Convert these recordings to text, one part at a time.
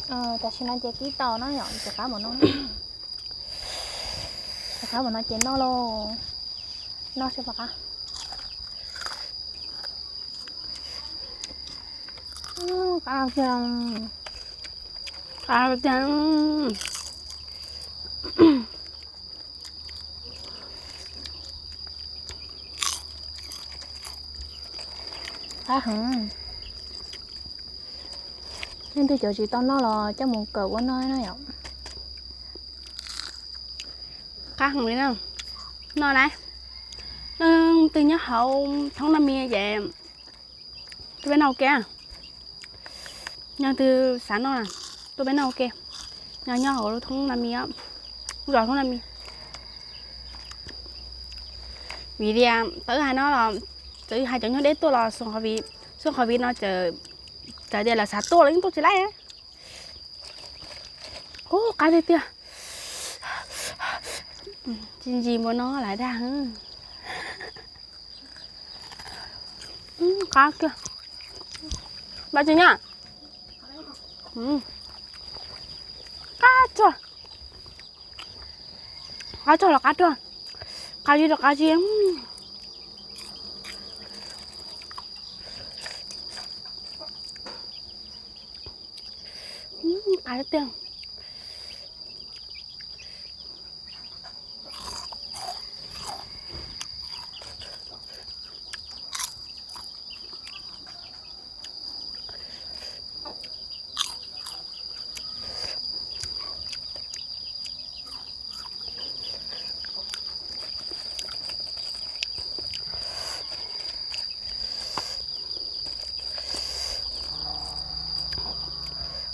Tam sim no ces kib tau no yom, rov qab mus no, rov qab mus no ces noj lauj, noj seb puas qab. Qab tiag, qab tiag. Qab heev. Leej twg cov tsis tau noj los coj mus kawm ua noj na yom. Qab heev li na. Noj na. Leej twg nyob hauv thoob Naj Mis ces tuaj peb noj ua ke. Yog leej twg xav noj na, tuaj peb noj ua ke. Nyob nyob hauv lub thoob Naj Mis, lub zos thoob Naj Mis. Vim tias tau wb hais no los, txawm hais cov nyuag deb tuaj los xoo qhov viv, xoo qhov viv no txawm tias lawv xav tuaj los yeej tuaj tsis laib. Ub, qab tiag tiag. Tsis ntsis npaum no lawm dag. Qab kiag. Npaj tsis nyab. Qab tsuag. Qab tsuag los qab tsuag. Qab zib los qab zib. Qab tiag.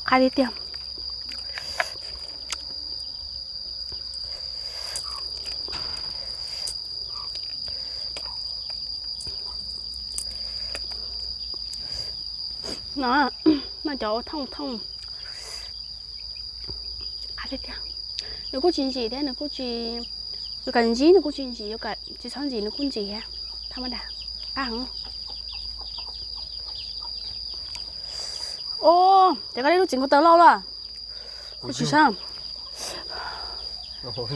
Qab tiag tiag. No, noj cov thooj thooj. Qab tiag tiag. Nws kuj tsis ntsim thiab, nws kuj tsis, yuav kam ntsib nws kuj tsis ntsim, yuav kam tsis txhob ntsim nws kuj ntsim thiab. Thaj ma das. Qab heev. Os, ces koj li lub txiv nkaus taw loj loj. Kuv tsis sab. Koj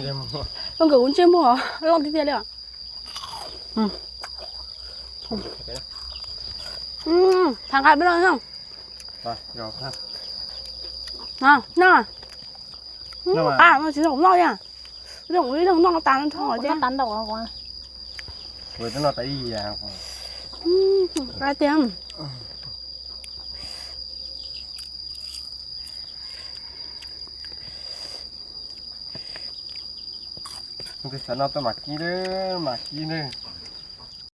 nkawd kuv ntsej muag loj tiag tiag li os. Thav nqa peb loj no. Qab no tsis tau noj li. Ib leeg noj tas no tho thiab. Qab tiag. Tus xav noj tuaj mam kib, mam kib nawb.